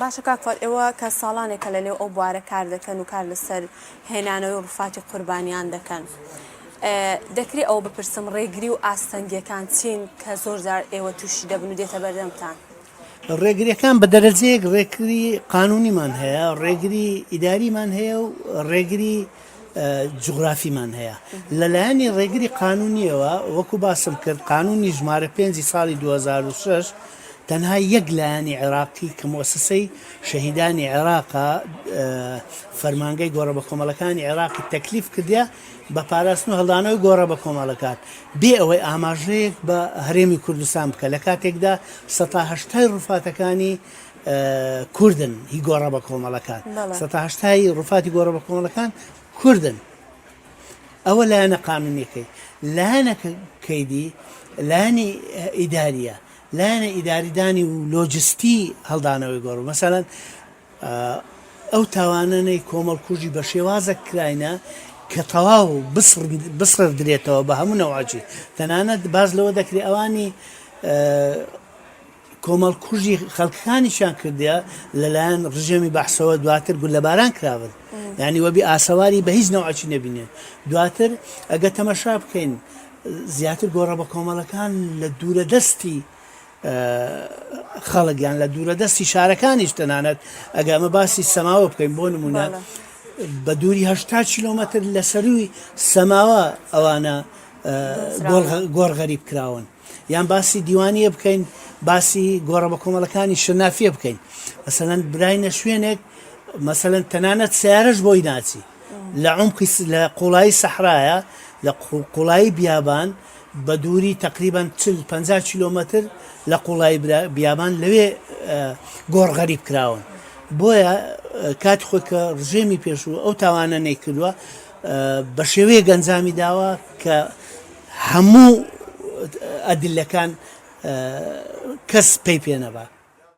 باشە کاک فواد ئێوە کە ساڵانێکە لە نێو ئەو بوارە کار دەکەن و کار لەسەر هێنانەوەی ڕوفاتی قوربانیان دەکەن دەکرێ ئەوە بپرسم ڕێگری و ئاستەنگیەکان چین کە زۆر جار ئێوە تووشی دەبن و دێتە بەردەمتان؟ ڕێگریەکان بە دەرەجەیەک ڕێکری قانونیمان هەیە، ڕێگری ئیداریمان هەیە و ڕێگری جوگرافیمان هەیە. لەلایەنی ڕێگری قانونیەوە وەکو باسم کرد قانونی ژمارە پێنجی ساڵی 2006 تەنها یەک لایەنی عێراقی کە موسسەی شەهیدانی عێراقە فەرمانگەی گۆڕە بەکۆمەڵەکانی عێراقی تەکلیف کردە بە پاراستن و هەڵدانەوەی گۆڕە بەکۆمەڵەکان بێ ئەوەی ئاماژەیەک بە هەرێمی کوردستان بکە لە کاتێکدا سەتا هەشتای ڕوفاتەکانی کوردن هی گۆڕە بە کۆمەڵەکان سەتا هەشتای ڕوفاتی گۆڕە بە کۆمەڵەکان کوردن ئەوە لایەنە قانونیەکەی لایەنەکەی دی لایەنی ئیداریە لایەنە ئیداریدانی و لۆجستی هەڵدانەوەی گۆڕ مەسەلەن ئەو تاوانەنەی کۆمەڵکوژی بە شێوازە کراینە کە تەواو بسڕدرێتەوە بە هەموو نەوعەکی تەنانەت باز لەوە دەکرێت ئەوانی کۆمەڵکوژی خەڵکانیشیان کردیە لەلایەن ڕژێمی بەعسەوە دواتر گوللەباران کراون یعنی وەبی ئاسەواری بە هیچ نەوعەکی نەبینێن دواتر ئەگە تەمەشا بکەین زیاتر گۆڕە بە کۆمەڵەکان لە دوورە دەستی خەڵک یان لە دوورە دەستی شارەکانیش تەنانەت ئەگە ئەمە باسی سەماوە بکەین بۆ نمونە بە دووری هشتا کیلۆمەتر لە سەروی سەماوە ئەوانە گۆڕ غەریب کراون. یان باسی دیوانیە بکەین باسی گۆڕە بە کۆمەڵەکانی شنافیە بکەین مەسەلەن براینە شوێنێک مەسەلەن تەنانەت سیارەش بۆی ناچی لە عمقی لە قوڵایی سەحرایە لە قوڵایی بیابان بە دووری تقریبان 40 کیلۆمەتر لە قوڵایی بیابان لەوێ گۆڕ غەریب کراون بۆیە کاتی خۆی کە ڕژێمی پێشوو ئەو تاوانە نەیکردووە بە شێوەیە گەنجامی داوە کە هەموو ئەدلەکان کەس پەی پێ نەبا.